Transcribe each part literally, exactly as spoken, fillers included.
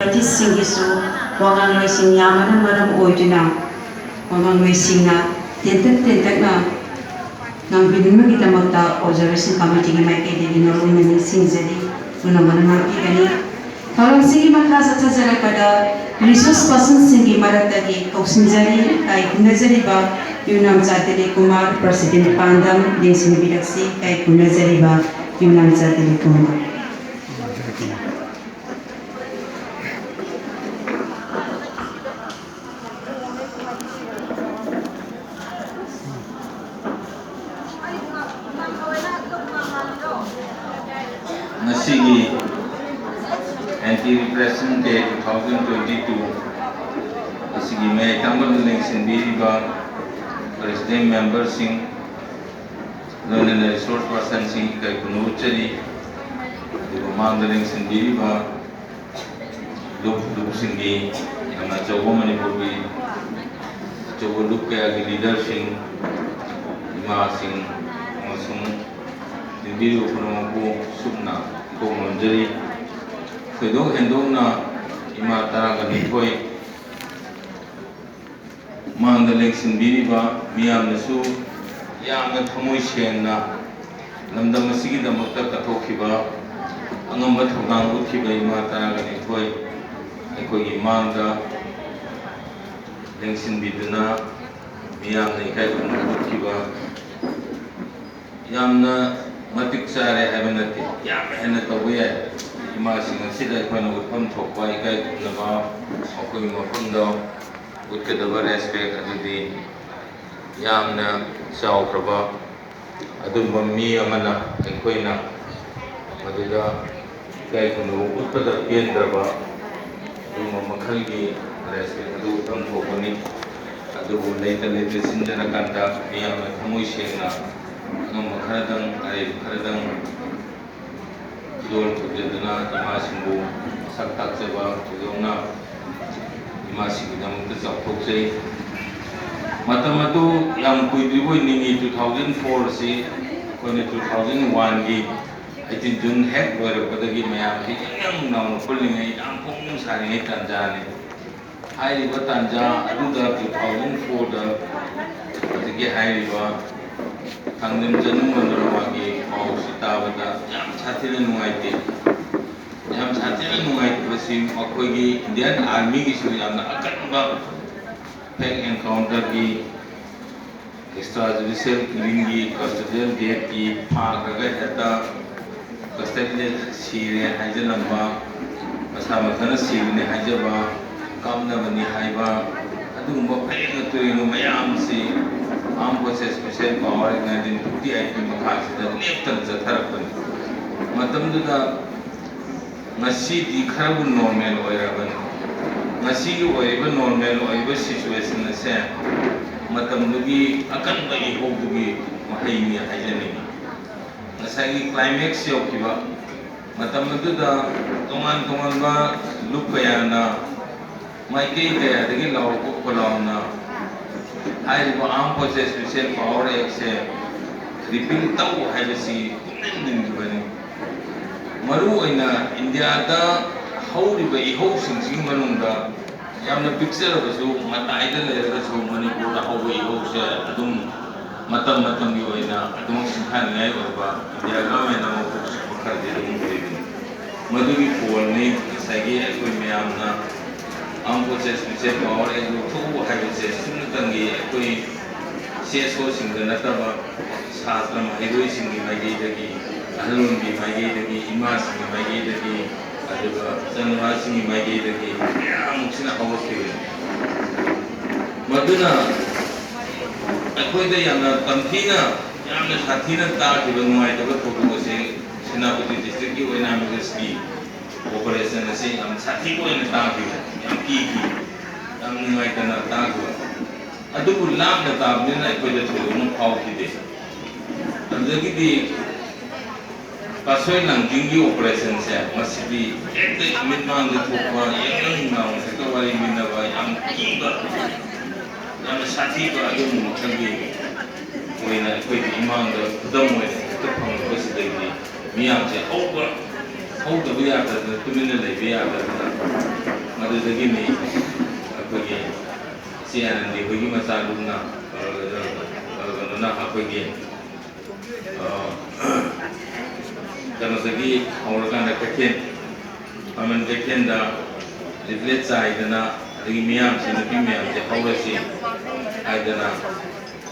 ꯑꯣꯊꯣꯔꯤꯇꯤꯁꯁꯤꯡꯒꯤꯁꯨ ꯋꯥꯉꯥꯡꯂꯣꯏꯁꯤꯡ ꯌꯥꯝꯕꯅ ꯃꯔꯝ ꯑꯣꯏꯗꯨꯅ ꯋꯥꯉꯥꯡꯂꯣꯏꯁꯤꯡꯅ ꯇꯦꯟꯇꯛ ꯇꯦꯟꯇꯛꯅ ꯉꯥꯡꯕꯤꯅꯕꯒꯤꯗꯃꯛꯇ ꯑꯣꯕꯖꯥꯔꯕꯦꯁꯟ ꯀꯃꯤꯇꯤꯒꯤ ꯃꯥꯏꯀꯩꯗꯒꯤ ꯅꯣꯂꯨꯛꯅ ꯅꯤꯡꯁꯤꯡꯖꯔꯤ, ꯄꯨꯝꯅꯃꯛꯅ ꯉꯥꯛꯄꯤꯒꯅꯤ꯫ ꯊꯧꯔꯝꯁꯤꯒꯤ ꯃꯈꯥ ꯆꯠꯊꯖꯔꯛꯄꯗ ꯔꯤꯁꯣꯔꯁ ꯄꯥꯔꯁꯟꯁꯤꯡꯒꯤ ꯃꯔꯛꯇꯒꯤ ꯀꯧꯁꯤꯟꯖꯔꯤ, ꯏꯀꯥꯏ ꯈꯨꯝꯅꯖꯔꯤꯕ ꯌꯨꯝꯅꯥꯝꯆꯥ ꯗꯤꯂꯤꯞ ꯀꯨꯃꯥꯔ, ꯄ꯭ꯔꯁꯤꯗꯦꯟ ꯄꯥꯟꯗꯝ, ꯂꯦꯡꯁꯤꯟꯕꯤꯔꯛꯁꯤ, ꯏꯀꯥꯏ ꯈꯨꯝꯅꯖꯔꯤꯕ ꯌꯨꯝꯅꯥꯝꯆꯥ ꯗꯤꯂꯤꯞ ꯀꯨꯃꯥꯔ꯫ ꯉꯁꯤꯒꯤ Anti Repression Day two thousand twenty-two ꯑꯁꯤꯒꯤ ꯃꯌꯥꯏ ꯇꯥꯡꯕꯗ ꯂꯦꯡꯁꯤꯟꯕꯤꯔꯤꯕ president memberꯁꯤꯡ, ꯂꯣꯏꯅꯅ resource personꯁꯤꯡ ꯏꯀꯥꯏ ꯈꯨꯝꯅꯕ ꯎꯠꯆꯔꯤ꯫ ꯑꯗꯨꯒ ꯃꯥꯡꯗ ꯂꯦꯡꯁꯤꯟꯕꯤꯔꯤꯕ ꯂꯨꯞ, ꯂꯨꯞꯁꯤꯡꯒꯤ ꯌꯥꯝꯅ ꯑꯆꯧꯕ ꯃꯅꯤꯄꯨꯔꯒꯤ ꯑꯆꯧꯕ ꯂꯨꯞ ꯀꯌꯥꯒꯤ leaderꯁꯤꯡ, ꯏꯃꯥꯁꯤꯡ ꯑꯃꯁꯨꯡ ꯇꯤꯟꯕꯤꯔꯤꯕ ꯄꯨꯝꯅꯃꯛꯄꯨ ꯁꯨꯞꯅ ꯏꯀꯣꯛ ꯅꯣꯟꯖꯔꯤ꯫ ꯊꯣꯏꯗꯣꯛ ꯍꯦꯟꯗꯣꯛꯅ ꯏꯃꯥ ꯇꯔꯥꯒ ꯅꯤꯊꯣꯏ ꯃꯥꯡꯗ ꯂꯦꯡꯁꯤꯟꯕꯤꯔꯤꯕ ꯃꯤꯌꯥꯝꯅꯁꯨ ꯌꯥꯝꯅ ꯊꯃꯣꯏ ꯁꯦꯡꯅ ꯂꯝꯗꯝ ꯑꯁꯤꯒꯤꯗꯃꯛꯇ ꯀꯠꯊꯣꯛꯈꯤꯕ, ꯑꯉꯝꯕ ꯊꯧꯗꯥꯡ ꯎꯠꯈꯤꯕ ꯏꯃꯥ ꯇꯔꯥꯒ ꯅꯤꯊꯣꯏ ꯑꯩꯈꯣꯏꯒꯤ ꯃꯥꯡꯗ ꯂꯦꯡꯁꯤꯟꯕꯤꯗꯨꯅ ꯃꯤꯌꯥꯝꯅ ꯏꯀꯥꯏ ꯈꯨꯝꯅꯕ ꯎꯠꯈꯤꯕ ꯌꯥꯝꯅ ꯃꯇꯤꯛ ꯆꯥꯔꯦ ꯍꯥꯏꯕ ꯅꯠꯇꯦ, ꯌꯥꯝ ꯍꯦꯟꯅ ꯇꯧꯕ ꯌꯥꯏ꯫ ꯏꯃꯥꯁꯤꯡ ꯑꯁꯤꯗ ꯑꯩꯈꯣꯏꯅ ꯎꯠꯐꯝ ꯊꯣꯛꯄ ꯏꯀꯥꯏ ꯈꯨꯝꯅꯕ ꯃꯈꯣꯏꯒꯤ ꯃꯐꯝꯗ ꯎꯠꯀꯗꯕ respect ꯑꯗꯨꯗꯤ ꯌꯥꯝꯅ ꯆꯥꯎꯈ꯭ꯔꯕ ꯑꯗꯨꯝꯕ ꯃꯤ ꯑꯃꯅ ꯑꯩꯈꯣꯏꯅ ꯃꯗꯨꯗ ꯏꯀꯥꯏ ꯈꯨꯝꯅꯕ ꯎꯠꯄꯗ ꯄꯦꯟꯗ꯭ꯔꯕ ꯑꯗꯨꯒꯨꯝꯕ ꯃꯈꯜꯒꯤ respect ꯑꯗꯨ ꯎꯠꯐꯝ ꯊꯣꯛꯄꯅꯤ꯫ ꯑꯗꯨꯕꯨ ꯂꯩꯇ ꯂꯩꯇ ꯁꯤꯟꯖꯔꯀꯥꯟꯗ ꯃꯤꯌꯥꯝꯅ ꯊꯃꯣꯏ ꯁꯦꯡꯅ ꯑꯉꯝꯕ ꯈꯔꯗꯪ, ꯑꯔꯩꯕ ꯈꯔꯗꯪ ꯈꯨꯗꯣꯜ ꯇꯧꯖꯗꯨꯅ ꯏꯃꯥꯁꯤꯡꯕꯨ ꯁꯛ ꯇꯥꯛꯆꯕ ꯊꯣꯏꯗꯣꯛꯅ ꯏꯃꯥꯁꯤꯡꯒꯤꯗꯃꯛꯇ ꯆꯥꯎꯊꯣꯛꯆꯩ꯫ ꯃꯇꯝ ꯑꯗꯨ ꯌꯥꯝ ꯀꯨꯏꯗ꯭ꯔꯤꯕꯣꯏ ꯅꯤꯡꯏ, two thousand four ꯑꯁꯤ ꯑꯩꯈꯣꯏꯅ two thousand one ꯒꯤ ꯑꯩꯠꯇꯤꯟ ꯖꯨꯟ ꯍꯦꯛ ꯂꯣꯏꯔꯛꯄꯗꯒꯤ ꯃꯌꯥꯝꯁꯤ ꯌꯥꯝ ꯌꯥꯝ ꯂꯥꯎꯅ ꯄꯨꯜꯂꯤꯉꯩ, ꯌꯥꯝ ꯄꯨꯛꯅꯤꯡ ꯁꯥꯔꯤꯉꯩ ꯇꯥꯟꯖꯥꯅꯤ꯫ ꯍꯥꯏꯔꯤꯕ ꯇꯥꯟꯖꯥ ꯑꯗꯨꯗ two thousand fourꯗ ꯍꯧꯖꯤꯛꯀꯤ ꯍꯥꯏꯔꯤꯕ ꯊꯥꯡꯖꯝ ꯆꯅꯨ ꯃꯅꯣꯔꯃꯥꯒꯤ ꯄꯥꯎꯁꯤ ꯇꯥꯕꯗ ꯌꯥꯝ ꯁꯥꯊꯤꯅ ꯅꯨꯡꯉꯥꯏꯇꯦ꯫ ꯌꯥꯝ ꯁꯥꯊꯤꯅ ꯅꯨꯡꯉꯥꯏꯇꯕꯁꯤ ꯃꯈꯣꯏꯒꯤ Indian Armyꯒꯤꯁꯨ ꯌꯥꯝꯅ ꯑꯀꯟꯕ fake encounterꯒꯤ, extrajudicial killingꯒꯤ, custodial deathꯀꯤ ꯐꯥꯈ꯭ꯔꯒ ꯍꯦꯛꯇ custodyꯗ ꯁꯤꯔꯦ ꯍꯥꯏꯖꯤꯜꯂꯝꯕ, ꯃꯁꯥ ꯃꯊꯟꯇ ꯁꯤꯕꯅꯤ ꯍꯥꯏꯖꯕ, ꯀꯥꯞꯅꯕꯅꯤ ꯍꯥꯏꯕ, ꯑꯗꯨꯒꯨꯝꯕ ꯐꯩꯅ ꯇꯨꯔꯦꯟꯕ ꯃꯌꯥꯝꯁꯤ Armed Forces Special Power Act nineteen fifty eightꯀꯤ ꯃꯈꯥꯁꯤꯗ ꯂꯦꯞꯇꯅ ꯆꯠꯊꯔꯛꯄꯅꯤ꯫ ꯃꯇꯝꯗꯨꯗ ꯉꯁꯤꯗꯤ ꯈꯔꯕꯨ normal ꯑꯣꯏꯔꯕꯅꯤ꯫ ꯉꯁꯤꯒꯤ ꯑꯣꯏꯔꯤꯕ normal ꯑꯣꯏꯔꯤꯕ situation ꯑꯁꯦ ꯃꯇꯝꯗꯨꯒꯤ ꯑꯀꯟꯕ ꯏꯍꯧꯗꯨꯒꯤ ꯃꯍꯩꯅꯤ ꯍꯥꯏꯖꯅꯤꯡꯏ꯫ ꯉꯁꯥꯏꯒꯤ climax ꯌꯧꯈꯤꯕ ꯃꯇꯝ ꯑꯗꯨꯗ ꯇꯣꯉꯥꯟ ꯇꯣꯉꯥꯟꯕ ꯂꯨꯞ ꯀꯌꯥꯅ ꯃꯥꯏꯀꯩ ꯀꯌꯥꯗꯒꯤ ꯂꯥꯎꯔꯛꯄ ꯈꯣꯜꯂꯥꯎꯅ ꯍꯥꯏꯔꯤꯕ Armed Forces Special Power Actꯁꯦ repeal ꯇꯧ ꯍꯥꯏꯕꯁꯤ ꯄꯨꯛꯅꯤꯡ ꯅꯤꯡꯈꯤꯕꯅꯤ꯫ ꯃꯔꯨꯑꯣꯏꯅ ꯏꯟꯗꯤꯌꯥꯗ ꯍꯧꯔꯤꯕ ꯏꯍꯧꯁꯤꯡꯁꯤꯒꯤ ꯃꯅꯨꯡꯗ ꯌꯥꯝꯅ ꯄꯤꯛꯆꯔꯕꯁꯨ, ꯃꯇꯥꯏꯗ ꯂꯩꯔꯒꯁꯨ ꯃꯅꯤꯄꯨꯔꯗ ꯍꯧꯕ ꯏꯍꯧꯁꯦ ꯑꯗꯨꯝ ꯃꯇꯝ ꯃꯇꯝꯒꯤ ꯑꯣꯏꯅ ꯑꯗꯨꯝ ꯁꯤꯡꯊꯥꯅꯤꯡꯉꯥꯏ ꯑꯣꯏꯕ ꯏꯟꯗꯤꯌꯥ governmentꯅ ꯃꯀꯣꯛ ꯆꯤꯛꯄ ꯈꯔꯗꯤ ꯑꯗꯨꯝ ꯑꯣꯏꯕꯅꯤ꯫ ꯃꯗꯨꯒꯤ ꯐꯣꯜꯅꯤ ꯉꯁꯥꯏꯒꯤ ꯑꯩꯈꯣꯏ ꯃꯌꯥꯝꯅ Armed Forces Special Power Act ꯂꯧꯊꯣꯛꯎ ꯍꯥꯏꯕꯁꯦ ꯁꯨꯞꯅꯇꯪꯒꯤ ꯑꯩꯈꯣꯏ CSOꯁꯤꯡꯗ ꯅꯠꯇꯕ, ꯁꯥꯇ꯭ꯔ ꯃꯍꯩꯔꯣꯏꯁꯤꯡꯒꯤ ꯃꯥꯏꯀꯩꯗꯒꯤ, ꯑꯍꯜ ꯂꯃꯟꯒꯤ ꯃꯥꯏꯀꯩꯗꯒꯤ, ꯏꯃꯥꯁꯤꯡꯒꯤ ꯃꯥꯏꯀꯩꯗꯒꯤ, ꯑꯗꯨꯒ ꯏꯆꯥꯅꯨꯄꯥꯁꯤꯡꯒꯤ ꯃꯥꯏꯀꯩꯗꯒꯤ ꯃꯌꯥꯝꯁꯤꯅ ꯍꯧꯔꯛꯈꯤꯕꯅꯤ꯫ ꯃꯗꯨꯅ ꯑꯩꯈꯣꯏꯗ ꯌꯥꯝꯅ ꯇꯝꯊꯤꯅ, ꯌꯥꯝꯅ ꯁꯥꯊꯤꯅ ꯇꯥꯈꯤꯕ ꯅꯨꯡꯉꯥꯏꯇꯕ ꯊꯧꯗꯣꯛ ꯑꯁꯤ ꯁꯦꯅꯥꯄꯇꯤ districtꯀꯤ ꯑꯣꯏꯅ ꯃꯤꯒꯁꯀꯤ operation ꯑꯁꯤ ꯌꯥꯝ ꯁꯥꯊꯤꯕ ꯑꯣꯏꯅ ꯇꯥꯈꯤꯕ, ꯌꯥꯝ ꯀꯤꯈꯤ, ꯌꯥꯝ ꯅꯨꯡꯉꯥꯏꯇꯅ ꯇꯥꯈꯤꯕ꯫ ꯑꯗꯨꯕꯨ ꯂꯥꯞꯅ ꯇꯥꯕꯅꯤꯅ ꯑꯩꯈꯣꯏꯗ ꯊꯣꯏꯗꯣꯛꯅ ꯐꯥꯎꯈꯤꯗꯦ꯫ ꯑꯗꯨꯗꯒꯤꯗꯤ ꯄꯥꯠꯁꯣꯏ ꯂꯥꯡꯖꯤꯡꯒꯤ operationꯁꯦ, ꯃꯁꯤꯗꯤ ꯍꯦꯛꯇ ꯃꯤꯠꯃꯥꯡꯗ ꯊꯣꯛꯄ, ꯌꯥꯝꯅ ꯍꯦꯛꯇ ꯋꯥꯔꯤ ꯂꯤꯅꯕ, ꯌꯥꯝ ꯀꯤꯕ, ꯌꯥꯝꯅ ꯁꯥꯊꯤꯕ ꯑꯗꯨꯒꯨꯝꯕ ꯃꯈꯜꯒꯤ ꯑꯣꯏꯅ ꯑꯩꯈꯣꯏꯒꯤ ꯏꯃꯥꯡꯗ ꯈꯨꯗꯝ ꯑꯣꯏꯅ ꯍꯦꯛꯇ ꯐꯪꯂꯛꯄꯁꯤꯗꯒꯤ ꯃꯤꯌꯥꯝꯁꯦ ꯍꯧꯕ ꯍꯧꯗꯕ ꯌꯥꯗꯗꯅ, ꯇꯨꯃꯤꯟꯅ ꯂꯩꯕ ꯌꯥꯗꯗꯅ, ꯃꯗꯨꯗꯒꯤꯅꯤ ꯑꯩꯈꯣꯏꯒꯤ ꯏꯆꯦ ꯑꯅꯟꯗꯤ ꯍꯣꯏꯒꯤ ꯃꯆꯥꯗꯨꯅ ꯀꯩꯅꯣꯅ ꯑꯩꯈꯣꯏꯒꯤ ꯀꯩꯅꯣꯗꯒꯤ ꯍꯧꯔꯀꯥꯟꯗ ꯀꯩꯊꯦꯜ, ꯈ꯭ꯋꯥꯏꯔꯝꯕꯟ ꯀꯩꯊꯦꯜꯗ ꯂꯤꯐꯂꯦꯠ ꯆꯥꯏꯗꯅ, ꯑꯗꯒꯤ ꯃꯤꯌꯥꯝꯁꯤ, ꯅꯨꯄꯤ ꯃꯌꯥꯝꯁꯦ ꯍꯧꯔꯁꯤ ꯍꯥꯏꯗꯅ,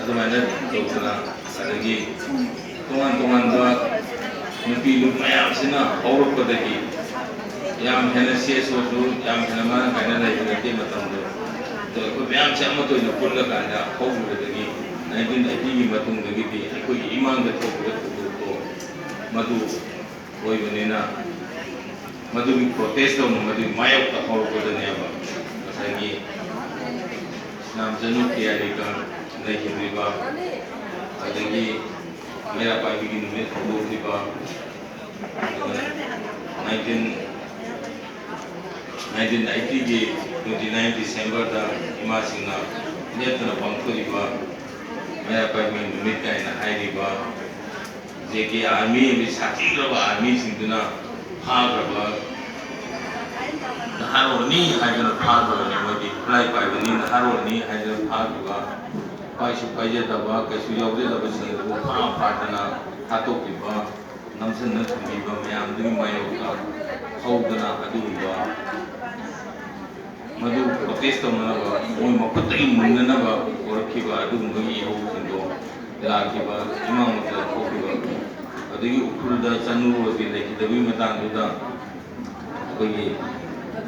ꯑꯗꯨꯃꯥꯏꯅ ꯇꯧꯗꯅ, ꯑꯗꯒꯤ ꯇꯣꯉꯥꯟ ꯇꯣꯉꯥꯟꯕ ꯅꯨꯄꯤ ꯂꯨꯞ ꯃꯌꯥꯝꯁꯤꯅ ꯍꯧꯔꯛꯄꯗꯒꯤ ꯌꯥꯝ ꯍꯦꯟꯅ ꯁꯤ ꯑꯦꯁ ꯑꯣꯁꯨ ꯌꯥꯝ ꯍꯦꯟꯅ ꯃꯔꯥꯡ ꯀꯥꯏꯅ ꯂꯩꯕ ꯅꯠꯇꯦ ꯃꯇꯝꯗꯣ꯫ ꯑꯗꯣ ꯑꯩꯈꯣꯏ ꯃꯌꯥꯝꯁꯦ ꯑꯃꯠꯇ ꯑꯣꯏꯅ ꯄꯨꯜꯂꯀꯥꯟꯗ ꯍꯧꯈꯤꯕꯗꯒꯤ, ꯅꯥꯏꯟꯇꯤꯟ ꯑꯩꯠꯇꯤꯒꯤ ꯃꯇꯨꯡꯗꯒꯤꯗꯤ ꯑꯩꯈꯣꯏꯒꯤ ꯏꯃꯥꯡꯗ ꯊꯣꯛꯈꯤꯕ ꯊꯧꯗꯣꯛꯇꯣ ꯃꯗꯨ ꯑꯣꯏꯕꯅꯤꯅ, ꯃꯗꯨꯒꯤ ꯄ꯭ꯔꯣꯇꯦꯁ ꯇꯧꯅ, ꯃꯗꯨꯒꯤ ꯃꯥꯌꯣꯛꯇ ꯍꯧꯔꯛꯄꯗꯅꯦꯕ ꯉꯁꯥꯏꯒꯤ ꯁꯅꯥꯝꯆꯅꯨ ꯀꯤꯌꯥꯔꯤꯒ ꯂꯩꯈꯤꯗ꯭ꯔꯤꯕ, ꯑꯗꯒꯤ ꯃꯩꯔꯥ ꯄꯥꯏꯕꯤꯒꯤ ꯅꯨꯃꯤꯠ ꯍꯧꯗꯣꯛꯈꯤꯕ, ꯑꯗꯨꯒ ꯅꯥꯏꯟꯇꯤꯟ ꯅꯥꯏꯟꯇꯤꯟ ꯑꯩꯠꯇꯤꯒꯤ ꯇ꯭ꯋꯦꯟꯇꯤ ꯅꯥꯏꯟ ꯗꯤꯁꯦꯝꯕꯔꯗ ꯏꯃꯥꯁꯤꯡꯅ ꯂꯦꯞꯇꯅ ꯄꯥꯡꯊꯣꯛꯏꯕ ꯃꯩꯔꯥ ꯄꯥꯏꯕꯤ ꯅꯨꯃꯤꯠ ꯀꯥꯏꯅ ꯍꯥꯏꯔꯤꯕ ꯖꯦ ꯀꯦ ꯑꯥꯔꯃꯤ ꯑꯃꯗꯤ ꯁꯥꯊꯤꯈ꯭ꯔꯕ ꯑꯥꯔꯃꯤꯁꯤꯡꯗꯨꯅ ꯐꯥꯈ꯭ꯔꯕ ꯅꯍꯥꯔꯣꯜꯅꯤ ꯍꯥꯏꯗꯨꯅ ꯐꯥꯈ꯭ꯔꯕꯅꯤ꯫ ꯃꯣꯏꯗꯤ ꯈꯨꯠꯂꯥꯏ ꯄꯥꯏꯕꯅꯤ, ꯅꯍꯥꯔꯣꯜꯅꯤ ꯍꯥꯏꯗꯨꯅ ꯐꯥꯈꯤꯕ, ꯄꯥꯏꯁꯨ ꯄꯥꯏꯖꯗꯕ, ꯀꯩꯁꯨ ꯌꯥꯎꯖꯗꯕꯁꯤꯡ ꯑꯗꯨꯕꯨ ꯐꯥ ꯐꯥꯗꯅ ꯍꯥꯠꯇꯣꯛꯄꯤꯕ, ꯅꯝꯁꯤꯟꯅ ꯊꯝꯕꯤꯕ ꯃꯌꯥꯝꯗꯨꯒꯤ ꯃꯥꯌꯣꯛꯇ ꯍꯧꯗꯅ ꯑꯗꯨꯒꯨꯝꯕ ꯃꯗꯨ ꯄ꯭ꯔꯣꯇꯦꯁ ꯇꯧꯅꯅꯕ, ꯃꯣꯏ ꯃꯈꯨꯠꯇꯒꯤ ꯃꯨꯟꯅꯅꯕ ꯍꯧꯔꯛꯈꯤꯕ ꯑꯗꯨꯒꯨꯝꯕꯒꯤ ꯏꯍꯧꯁꯤꯡꯗꯣ ꯂꯥꯛꯈꯤꯕ ꯏꯃꯥ ꯃꯆꯥ ꯊꯣꯛꯈꯤꯕ, ꯑꯗꯒꯤ ꯎꯈ꯭ꯔꯨꯜꯗ ꯆꯅꯨ ꯔꯣꯖꯤ ꯂꯩꯈꯤꯗꯕꯒꯤ ꯃꯇꯥꯡꯗꯨꯗ ꯑꯩꯈꯣꯏꯒꯤ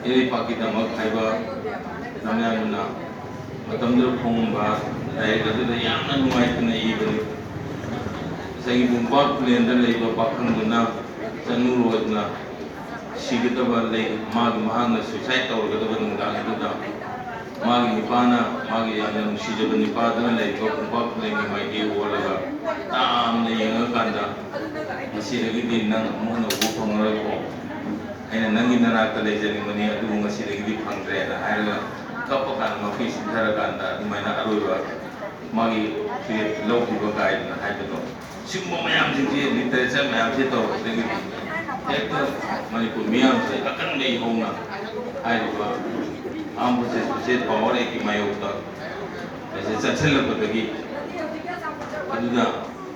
ꯏꯔꯩꯄꯥꯛꯀꯤꯗꯃꯛ ꯍꯥꯏꯕ ꯅꯝꯌꯥꯝꯕꯅ ꯃꯇꯝꯗꯨꯗ ꯐꯣꯡꯕ ꯂꯥꯏꯔꯤꯛ ꯑꯗꯨꯗ ꯌꯥꯝꯅ ꯅꯨꯡꯉꯥꯏꯇꯅ ꯏꯕꯅꯤ꯫ ꯉꯁꯥꯏꯒꯤ ꯄꯨꯡꯄꯥꯛ ꯈꯨꯂꯦꯟꯗ ꯂꯩꯕ ꯄꯥꯈꯪꯗꯨꯅ ꯆꯅꯨ ꯔꯣꯖꯅ ꯁꯤꯒꯗꯕ ꯂꯩ, ꯃꯥꯒꯤ, ꯃꯍꯥꯛꯅ ꯁꯨꯏꯁꯥꯏꯠ ꯇꯧꯔꯒꯗꯕ ꯅꯨꯡꯗꯥꯡ ꯑꯗꯨꯗ ꯃꯥꯒꯤ ꯅꯨꯄꯥꯅ, ꯃꯥꯒꯤ ꯌꯥꯝꯅ ꯅꯨꯡꯁꯤꯖꯕ ꯅꯨꯄꯥꯗꯨꯅ ꯂꯩꯔꯤꯕ ꯄꯨꯡꯄꯥꯛ ꯈꯨꯂꯦꯟꯒꯤ ꯃꯥꯏꯀꯩ ꯑꯣꯜꯂꯒ ꯇꯥꯝꯅ ꯌꯦꯡꯉꯀꯥꯟꯗ, "ꯃꯁꯤꯗꯒꯤꯗꯤ ꯅꯪ ꯑꯃꯨꯛ ꯍꯟꯅ ꯎꯕ ꯐꯪꯉꯔꯣꯏꯀꯣ, ꯑꯩꯅ ꯅꯪꯒꯤ ꯅꯅꯥꯛꯇ ꯂꯩꯖꯅꯤꯡꯕꯅꯤ, ꯑꯗꯨꯕꯨ ꯉꯁꯤꯗꯒꯤꯗꯤ ꯐꯪꯗ꯭ꯔꯦꯅ" ꯍꯥꯏꯔꯒ ꯀꯞꯄ ꯀꯥꯟꯗ, ꯃꯄꯤ ꯁꯤꯊꯔꯀꯥꯟꯗ ꯑꯗꯨꯃꯥꯏꯅ ꯑꯔꯣꯏꯕ ꯃꯥꯒꯤ ꯐꯤꯔꯦꯞ ꯂꯧꯈꯤꯕ ꯀꯥꯏꯗꯅ ꯍꯥꯏꯕꯗꯣ, ꯁꯤꯒꯨꯝꯕ ꯃꯌꯥꯝꯁꯤꯡꯁꯤ, ꯂꯤꯇꯔꯦꯆꯔ ꯃꯌꯥꯝꯁꯤ ꯇꯧꯔꯛꯄꯗꯒꯤꯗꯤ ꯍꯦꯛꯇ ꯃꯅꯤꯄꯨꯔ ꯃꯤꯌꯥꯝꯁꯦ ꯑꯀꯟꯕ ꯏꯍꯧꯅ ꯍꯥꯏꯔꯤꯕ ꯑꯥꯔꯝ ꯐꯣꯔꯁꯦꯁ ꯁ꯭ꯄꯦꯁꯦꯜ ꯄꯥꯋꯔ ꯑꯦꯛꯀꯤ ꯃꯥꯌꯣꯛꯇ ꯃꯁꯤ ꯆꯠꯁꯤꯜꯂꯛꯄꯗꯒꯤ, ꯑꯗꯨꯅ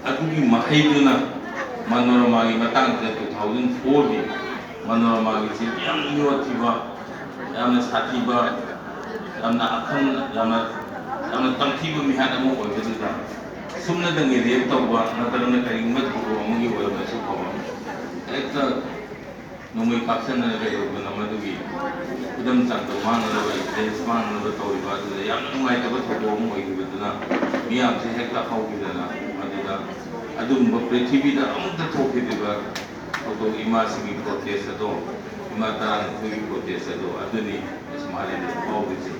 ꯑꯗꯨꯒꯤ ꯃꯍꯩꯗꯨꯅ ꯃꯅꯣꯔꯃꯥꯒꯤ ꯃꯇꯥꯡꯗ, ꯇꯨ ꯊꯥꯎꯖꯟ ꯐꯣꯔꯒꯤ ꯃꯅꯣꯔꯃꯥꯒꯤ ꯆꯤꯡ ꯌꯥꯝꯅ ꯌꯣꯠꯈꯤꯕ, ꯌꯥꯝꯅ ꯁꯥꯊꯤꯕ, ꯌꯥꯝꯅ ꯑꯈꯪ, ꯌꯥꯝꯅ, ꯌꯥꯝꯅ ꯇꯝꯊꯤꯕ ꯃꯤꯍꯥꯠ ꯑꯃ ꯑꯣꯏꯕꯗꯨꯗ, ꯁꯨꯞꯅꯗꯪꯒꯤ ꯔꯦꯞ ꯇꯧꯕ ꯅꯠꯇ꯭ꯔꯒꯅ ꯀꯔꯤꯒꯨꯝꯕ ꯊꯧꯗꯣꯛ ꯑꯃꯒꯤ ꯑꯣꯏꯔꯕꯁꯨ ꯐꯥꯎꯕ, ꯍꯦꯛꯇ ꯅꯣꯡꯃꯩ ꯀꯥꯞꯁꯟꯅꯔꯒ ꯀꯩꯗꯧꯗꯅ ꯃꯗꯨꯒꯤ ꯈꯨꯗꯝ ꯆꯥꯡꯗꯝ ꯃꯥꯡꯅꯅꯕ, ꯏꯟꯐ꯭ꯂꯨꯌꯦꯟꯁ ꯃꯥꯡꯅꯅꯕ ꯇꯧꯔꯤꯕ ꯑꯗꯨꯗ ꯌꯥꯝꯅ ꯅꯨꯡꯉꯥꯏꯇꯕ ꯊꯧꯗꯣꯛ ꯑꯃ ꯑꯣꯏꯈꯤꯕꯗꯨꯅ, ꯃꯤꯌꯥꯝꯁꯦ ꯍꯦꯛꯇ ꯍꯧꯈꯤꯗꯅ, ꯃꯗꯨꯗ ꯑꯗꯨꯒꯨꯝꯕ ꯄ꯭ꯔꯤꯊꯤꯕꯤꯗ ꯑꯃꯨꯛꯇ ꯊꯣꯛꯈꯤꯗ꯭ꯔꯤꯕ ꯊꯧꯗꯣꯛ, ꯏꯃꯥꯁꯤꯡꯒꯤ ꯄ꯭ꯔꯣꯇꯦꯁ ꯑꯗꯣ, ꯏꯃꯥ ꯇꯔꯥꯅꯤꯊꯣꯏꯒꯤ ꯄ꯭ꯔꯣꯇꯦꯁ ꯑꯗꯣ, ꯑꯗꯨꯅꯤ ꯑꯁ ꯃꯥꯂꯦꯝꯗ ꯐꯥꯎꯔꯤꯁꯦ꯫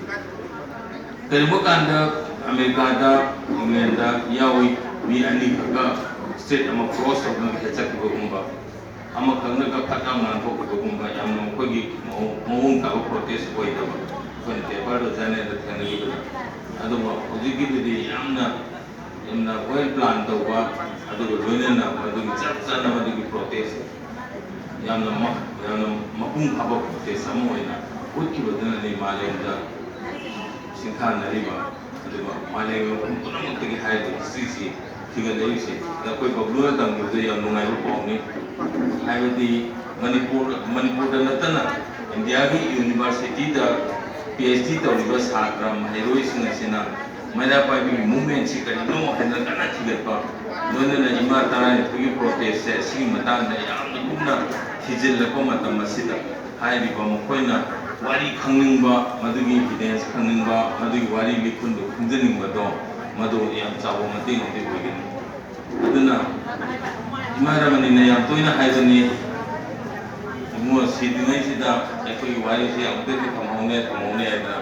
ꯀꯔꯤꯒꯨꯝꯕ ꯀꯥꯟꯗ ꯑꯃꯦꯔꯤꯀꯥꯗ, ꯏꯪꯂꯦꯟꯗ ꯌꯥꯎꯏ, ꯃꯤ ꯑꯅꯤꯈꯛꯀ ꯁ꯭ꯇ꯭ꯔꯤꯠ ꯑꯃ ꯀ꯭ꯔꯣꯁ ꯇꯧꯗꯨꯅ ꯍꯦꯛ ꯆꯠꯈꯤꯕꯒꯨꯝꯕ, ꯑꯃꯈꯛꯅꯒ ꯐꯠ ꯂꯥꯎ ꯉꯥꯡꯊꯣꯛꯈꯤꯕꯒꯨꯝꯕ, ꯌꯥꯝꯅ ꯃꯈꯣꯏꯒꯤ ꯃꯑꯣꯡ, ꯃꯑꯣꯡ ꯇꯥꯕ ꯄ꯭ꯔꯣꯇꯦꯁ ꯑꯣꯏꯗꯕ, ꯑꯩꯈꯣꯏꯅ ꯄꯦꯄꯔꯗ, ꯖꯔꯅꯦꯜꯗ ꯊꯦꯡꯅꯈꯤꯕꯗ꯫ ꯑꯗꯨꯕꯨ ꯍꯧꯖꯤꯛꯀꯤꯗꯨꯗꯤ ꯌꯥꯝꯅ, ꯌꯥꯝꯅ ꯋꯦꯜ ꯄ꯭ꯂꯥꯟ ꯇꯧꯕ, ꯑꯗꯨꯒ ꯂꯣꯏꯅꯅ ꯃꯗꯨꯒꯤ ꯆꯞ ꯆꯥꯅ ꯃꯗꯨꯒꯤ ꯄ꯭ꯔꯣꯇꯦꯁ ꯌꯥꯝꯅ ꯃ-, ꯌꯥꯝꯅ ꯃꯄꯨꯡ ꯐꯥꯕ ꯄ꯭ꯔꯣꯇꯦꯁ ꯑꯃ ꯑꯣꯏꯅ ꯎꯠꯈꯤꯕꯗꯨꯅꯅꯤ ꯃꯥꯂꯦꯝꯗ ꯁꯤꯡꯊꯥꯅꯔꯤꯕ, ꯑꯗꯨꯒ ꯃꯥꯂꯦꯝꯒꯤ ꯃꯐꯝ ꯄꯨꯝꯅꯃꯛꯇꯒꯤ ꯍꯥꯏꯔꯤꯕ ꯍꯤꯁꯇ꯭ꯔꯤꯁꯤ ꯊꯤꯒꯠꯂꯛꯏꯁꯦ꯫ ꯑꯗ ꯑꯩꯈꯣꯏ ꯕꯕ꯭ꯂꯨꯅ ꯇꯝꯈꯤꯕꯗ ꯌꯥꯝ ꯅꯨꯡꯉꯥꯏꯕ ꯄꯥꯎꯅꯤ꯫ ꯍꯥꯏꯕꯗꯤ ꯃꯅꯤꯄꯨꯔ, ꯃꯅꯤꯄꯨꯔꯗ ꯅꯠꯇꯅ ꯏꯟꯗꯤꯌꯥꯒꯤ ꯌꯨꯅꯤꯚꯔꯁꯤꯇꯤꯗ ꯄꯤ ꯑꯩꯆ ꯗꯤ ꯇꯧꯔꯤꯕ ꯁꯥꯇ꯭ꯔ ꯃꯍꯩꯔꯣꯏꯁꯤꯡ ꯑꯁꯤꯅ ꯃꯩꯔꯥ ꯄꯥꯏꯕꯤꯒꯤ ꯃꯨꯞꯃꯦꯟꯁꯤ ꯀꯔꯤꯅꯣ ꯍꯥꯏꯗꯅ ꯀꯟꯅ ꯊꯤꯒꯠꯄ, ꯂꯣꯏꯅꯅ ꯏꯃꯥ ꯇꯔꯥꯅꯤꯊꯣꯏꯒꯤ ꯄ꯭ꯔꯣꯇꯦꯁꯁꯦ ꯁꯤꯒꯤ ꯃꯇꯥꯡꯗ ꯌꯥꯝꯅ ꯀꯨꯞꯅ ꯊꯤꯖꯤꯜꯂꯛꯄ ꯃꯇꯝ ꯑꯁꯤꯗ ꯍꯥꯏꯔꯤꯕ ꯃꯈꯣꯏꯅ ꯋꯥꯔꯤ ꯈꯪꯅꯤꯡꯕ, ꯃꯗꯨꯒꯤ ꯏꯚꯤꯗꯦꯟꯁ ꯈꯪꯅꯤꯡꯕ, ꯃꯗꯨꯒꯤ ꯋꯥꯔꯤ ꯂꯤꯈꯨꯟꯗꯨ ꯈꯪꯖꯅꯤꯡꯕꯗꯣ, ꯃꯗꯨ ꯌꯥꯝ ꯆꯥꯎꯕ ꯃꯇꯦꯡ ꯑꯃꯗꯤ ꯑꯣꯏꯒꯅꯤ꯫ ꯑꯗꯨꯅ ꯏꯃꯥ ꯔꯃꯅꯤꯅ ꯌꯥꯝ ꯇꯣꯏꯅ ꯍꯥꯏꯕꯅꯤ, "ꯏꯕꯨꯡꯉꯣ, ꯁꯤꯗ꯭ꯔꯤꯉꯩꯁꯤꯗ ꯑꯩꯈꯣꯏꯒꯤ ꯋꯥꯔꯤꯁꯤ ꯑꯃꯨꯛꯇꯗꯤ ꯊꯝꯍꯧꯅꯦ, ꯊꯝꯍꯧꯅꯦ" ꯍꯥꯏꯗꯅ꯫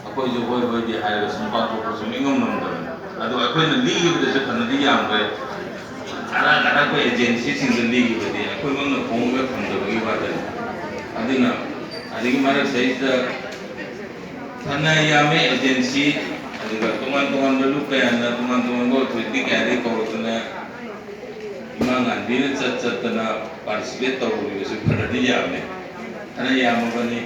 ꯑꯩꯈꯣꯏꯁꯨ ꯍꯣꯏ ꯍꯣꯏꯗꯤ ꯍꯥꯏꯔꯒ ꯁꯨꯝ ꯄꯥꯡꯊꯣꯛꯄ ꯁꯨꯝ ꯏꯉꯝ ꯉꯝꯗꯕꯅꯤ꯫ ꯑꯗꯣ ꯑꯩꯈꯣꯏꯅ ꯂꯤꯈꯤꯕꯗꯁꯨ ꯐꯅꯗꯤ ꯌꯥꯝꯈ꯭ꯔꯦ꯫ ꯑꯔꯥꯛ ꯑꯔꯥꯛꯄ ꯑꯦꯖꯦꯟꯁꯤꯁꯤꯡꯗ ꯂꯤꯈꯤꯕꯗꯤ ꯑꯩꯈꯣꯏꯃꯛꯅ ꯐꯣꯡꯉꯒ ꯊꯝꯗꯕꯒꯤ ꯋꯥꯗꯅꯤ꯫ ꯑꯗꯨꯅ ꯑꯗꯒꯤ ꯃꯔꯛꯁꯤꯗꯩꯁꯤꯗ ꯐꯅ ꯌꯥꯝꯃꯦ ꯑꯦꯖꯦꯟꯁꯤ, ꯑꯗꯨꯒ ꯇꯣꯉꯥꯟ ꯇꯣꯉꯥꯟꯕ ꯂꯨꯞ ꯀꯌꯥꯅ ꯇꯣꯉꯥꯟ ꯇꯣꯉꯥꯟꯕ ꯑꯣꯊꯣꯔꯤꯇꯤ ꯀꯌꯥꯗꯒꯤ ꯀꯧꯔꯛꯇꯅ ꯏꯃꯥ ꯉꯥꯟꯕꯤꯅ ꯆꯠ ꯆꯠꯇꯅ ꯄꯥꯔꯇꯤꯁꯤꯄꯦꯠ ꯇꯧꯔꯨꯔꯤꯕꯁꯨ ꯐꯅꯗꯤ ꯌꯥꯝꯃꯦ꯫ ꯐꯅ ꯌꯥꯝꯃꯕꯅꯤ꯫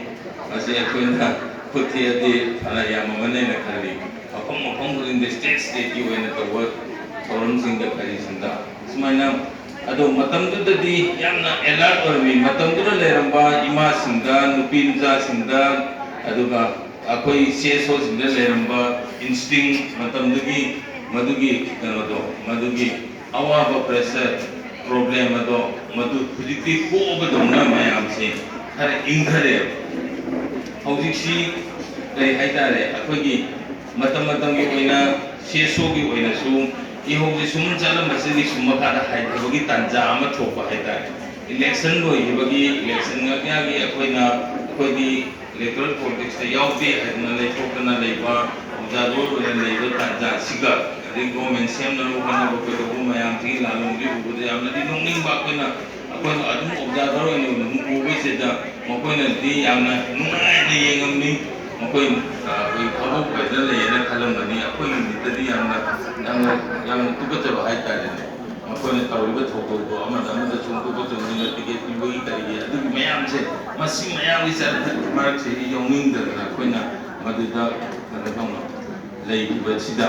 ꯃꯁꯤ ꯑꯩꯈꯣꯏꯅ ꯈꯨꯠ ꯊꯦꯛꯑꯗꯤ ꯐꯅ ꯌꯥꯝꯃꯕꯅꯦꯅ ꯈꯜꯂꯤ꯫ ꯃꯐꯝ ꯃꯐꯝ ꯈꯨꯗꯤꯡꯗ ꯁ꯭ꯇꯦꯠ ꯁ꯭ꯇꯦꯠꯀꯤ ꯑꯣꯏꯅ ꯇꯧꯕ ꯊꯧꯔꯝꯁꯤꯡꯗ ꯀꯔꯤꯁꯤꯡꯗ ꯁꯨꯃꯥꯏꯅ꯫ ꯑꯗꯣ ꯃꯇꯝꯗꯨꯗꯗꯤ ꯌꯥꯝꯅ ꯑꯦꯂꯔꯠ ꯑꯣꯏꯔꯝꯃꯤ꯫ ꯃꯇꯝꯗꯨꯗ ꯂꯩꯔꯝꯕ ꯏꯃꯥꯁꯤꯡꯗ, ꯅꯨꯄꯤ ꯃꯆꯥꯁꯤꯡꯗ, ꯑꯗꯨꯒ ꯑꯩꯈꯣꯏ ꯁꯤ ꯑꯦꯁ ꯑꯣꯁꯤꯡꯗ ꯂꯩꯔꯝꯕ ꯏꯟꯁꯇꯤꯡ, ꯃꯇꯝꯗꯨꯒꯤ ꯃꯗꯨꯒꯤ ꯀꯩꯅꯣꯗꯣ, ꯃꯗꯨꯒꯤ ꯑꯋꯥꯕ, ꯄ꯭ꯔꯦꯁꯔ, ꯄ꯭ꯔꯣꯕ꯭ꯂꯦꯝ ꯑꯗꯣ ꯃꯗꯨ ꯍꯧꯖꯤꯛꯇꯤ ꯀꯣꯛꯑꯕꯗꯧꯅ ꯃꯌꯥꯝꯁꯦ ꯈꯔ ꯏꯪꯊꯔꯦꯕ꯫ ꯍꯧꯖꯤꯛꯁꯤ ꯀꯔꯤ ꯍꯥꯏꯇꯥꯔꯦ, ꯑꯩꯈꯣꯏꯒꯤ ꯃꯇꯝ ꯃꯇꯝꯒꯤ ꯑꯣꯏꯅ ꯁꯤ ꯑꯦꯁ ꯑꯣꯒꯤ ꯑꯣꯏꯅꯁꯨ ꯏꯍꯧꯁꯦ ꯁꯨꯝ ꯆꯠꯂꯝꯕꯁꯤꯗꯒꯤ ꯁꯨꯝ ꯃꯈꯥꯗ ꯍꯥꯏꯊꯕꯒꯤ ꯇꯥꯟꯖꯥ ꯑꯃ ꯊꯣꯛꯄ ꯍꯥꯏꯇꯥꯔꯦ꯫ ꯏꯂꯦꯛꯁꯟ ꯂꯣꯏꯈꯤꯕꯒꯤ, ꯏꯂꯦꯛꯁꯟ ꯃꯌꯥꯒꯤ ꯑꯩꯈꯣꯏꯅ, ꯑꯩꯈꯣꯏꯗꯤ ꯏꯂꯦꯛꯇꯣꯔꯦꯜ ꯄꯣꯂꯤꯇꯤꯛꯁꯇ ꯌꯥꯎꯗꯦ ꯍꯥꯏꯗꯅ ꯂꯩꯊꯣꯛꯇꯅ ꯂꯩꯕ, ꯑꯣꯕꯖꯥꯔꯚꯔ ꯑꯣꯏꯅ ꯂꯩꯕ ꯇꯥꯟꯖꯥꯁꯤꯒ, ꯑꯗꯩ ꯒꯣꯔꯃꯦꯟ ꯁꯦꯝꯅꯕ ꯍꯣꯠꯅꯕ ꯀꯩꯗꯧꯕ ꯃꯌꯥꯝꯁꯤꯒꯤ ꯂꯥꯂꯣꯡꯒꯤ ꯎꯕꯗ ꯌꯥꯝꯅꯗꯤ ꯅꯣꯛꯅꯤꯡꯕ꯫ ꯑꯩꯈꯣꯏꯅ, ꯑꯩꯈꯣꯏꯅ ꯑꯗꯨꯝ ꯑꯣꯕꯖꯥꯔꯚꯔ ꯑꯣꯏꯅ ꯑꯗꯨꯝ ꯎꯕꯁꯤꯗ ꯃꯈꯣꯏꯅꯗꯤ ꯌꯥꯝꯅ ꯅꯨꯡꯉꯥꯏꯅ ꯌꯦꯡꯉꯝꯃꯤ꯫ ꯃꯈꯣꯏ, ꯑ, ꯑꯩꯈꯣꯏ ꯊꯕꯛ ꯑꯣꯏꯗꯅ ꯂꯩꯌꯦꯅ ꯈꯜꯂꯝꯒꯅꯤ꯫ ꯑꯩꯈꯣꯏꯒꯤ ꯃꯤꯠꯇꯗꯤ ꯌꯥꯝꯅ, ꯌꯥꯝꯅ, ꯌꯥꯝꯅ ꯇꯨꯀꯠꯆꯕ ꯍꯥꯏꯇꯥꯔꯦꯅꯦ꯫ ꯃꯈꯣꯏꯅ ꯇꯧꯔꯤꯕ ꯊꯧꯗꯣꯛꯇꯣ ꯑꯃꯗ ꯑꯃꯗ ꯆꯣꯡꯊꯣꯛꯄ ꯆꯣꯡꯁꯤꯟꯕ, ꯇꯤꯀꯦꯠ ꯄꯤꯕꯒꯤ ꯀꯔꯤꯒꯤ, ꯑꯗꯨꯒꯤ ꯃꯌꯥꯝꯁꯦ, ꯃꯁꯤ ꯃꯌꯥꯝꯒꯤ ꯆꯠ-, ꯃꯔꯛꯁꯤꯗ ꯌꯥꯎꯅꯤꯡꯗꯗꯅ ꯑꯩꯈꯣꯏꯅ ꯃꯗꯨꯗ ꯀꯩꯅꯣ ꯇꯧꯅ ꯂꯩꯈꯤꯕꯁꯤꯗ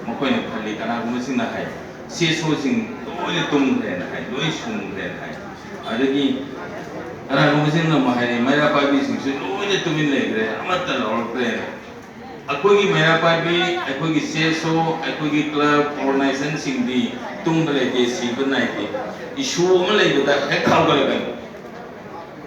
ꯃꯈꯣꯏꯅ ꯈꯜꯂꯤ, ꯀꯅꯥꯒꯨꯝꯕꯁꯤꯡꯅ ꯍꯥꯏ, ꯁꯤ ꯑꯦꯁ ꯑꯣꯁꯤꯡ ꯂꯣꯏꯅ ꯇꯨꯝꯈ꯭ꯔꯦꯅ ꯍꯥꯏ, ꯂꯣꯏ ꯁꯨꯡꯈ꯭ꯔꯦꯅ ꯍꯥꯏ꯫ ꯑꯗꯒꯤ ꯀꯅꯥꯒꯨꯝꯕꯁꯤꯡꯅ ꯑꯃꯨꯛ ꯍꯥꯏꯔꯤ, ꯃꯩꯔꯥ ꯄꯥꯏꯕꯤꯁꯤꯡꯁꯨ ꯂꯣꯏꯅ ꯇꯨꯃꯤꯟ ꯂꯩꯈ꯭ꯔꯦ, ꯑꯃꯠꯇ ꯂꯥꯎꯔꯛꯇ꯭ꯔꯦꯅ꯫ ꯑꯩꯈꯣꯏꯒꯤ ꯃꯩꯔꯥ ꯄꯥꯏꯕꯤ, ꯑꯩꯈꯣꯏꯒꯤ ꯁꯤ ꯑꯦꯁ ꯑꯣ, ꯑꯩꯈꯣꯏꯒꯤ ꯀ꯭ꯂꯕ, ꯑꯣꯔꯒꯅꯥꯏꯖꯦꯁꯟꯁꯤꯡꯗꯤ ꯇꯨꯝꯕ ꯂꯩꯇꯦ, ꯁꯤꯕ ꯅꯥꯏꯗꯦ꯫ ꯏꯁꯨ ꯑꯃ ꯂꯩꯕꯗ ꯍꯦꯛ ꯍꯧꯒꯠꯂꯛꯀꯅꯤ꯫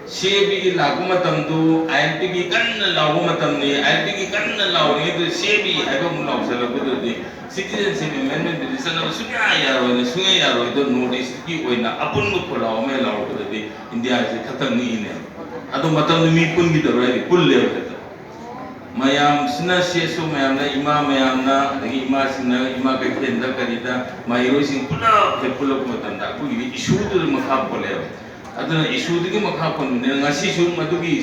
ꯁꯤ ꯑꯦ ꯕꯤꯒꯤ ꯂꯥꯛꯄ ꯃꯇꯝꯗꯨ, ꯑꯥꯏ ꯑꯦꯜ ꯄꯤꯒꯤ ꯀꯟꯅ ꯂꯥꯎꯕ ꯃꯇꯝꯅꯤ꯫ ꯑꯥꯏ ꯑꯦꯜ ꯄꯤꯒꯤ ꯀꯟꯅ ꯂꯥꯎꯔꯤꯉꯩꯗꯨꯗ ꯁꯤ ꯑꯦ ꯕꯤ ꯍꯥꯏꯕ ꯑꯃꯨꯛ ꯂꯥꯎꯁꯜꯂꯛꯄꯗꯨꯗꯤ, ꯁꯤꯇꯤꯖꯦꯟꯁꯤꯞ ꯑꯦꯃꯦꯟꯃꯦꯟ ꯕꯤꯜꯗꯤ ꯆꯠꯅꯕ ꯁꯨꯡꯌꯥ ꯌꯥꯔꯣꯏꯅ, ꯁꯨꯡꯌꯥ ꯌꯥꯔꯣꯏꯗꯣ ꯅꯣꯔꯠ ꯏꯁꯀꯤ ꯑꯣꯏꯅ ꯑꯄꯨꯟꯕ ꯈꯣꯜꯂꯥꯎ ꯑꯃ ꯂꯥꯎꯔꯛꯄꯗꯗꯤ ꯏꯟꯗꯤꯌꯥꯁꯦ ꯈꯛꯇꯪ ꯅꯤꯛꯏꯅꯦ꯫ ꯑꯗꯣ ꯃꯇꯝꯗꯨ ꯃꯤ ꯄꯨꯟꯈꯤꯗꯕ꯭ꯔꯥ ꯍꯥꯏꯗꯤ ꯄꯨꯜꯂꯦꯕ ꯍꯦꯛꯇ꯫ ꯃꯌꯥꯝꯁꯤꯅ, ꯁꯤ ꯑꯦꯁ ꯑꯣ ꯃꯌꯥꯝꯅ, ꯏꯃꯥ ꯃꯌꯥꯝꯅ, ꯑꯗꯒꯤ ꯏꯃꯥꯁꯤꯡꯅ ꯏꯃꯥ ꯀꯩꯊꯦꯜꯗ ꯀꯔꯤꯗ ꯃꯍꯩꯔꯣꯏꯁꯤꯡ ꯄꯨꯂꯞ ꯍꯦꯛ ꯄꯨꯜꯂꯛꯄ ꯃꯇꯝꯗ ꯑꯩꯈꯣꯏꯒꯤꯗꯤ ꯏꯁꯨꯗꯨꯗ ꯃꯈꯥ ꯄꯣꯜꯂꯦꯕ꯫ ꯑꯗꯨꯅ ꯏꯁꯨꯗꯨꯒꯤ ꯃꯈꯥ ꯄꯣꯟꯕꯅꯤꯅ ꯉꯁꯤꯁꯨ ꯃꯗꯨꯒꯤ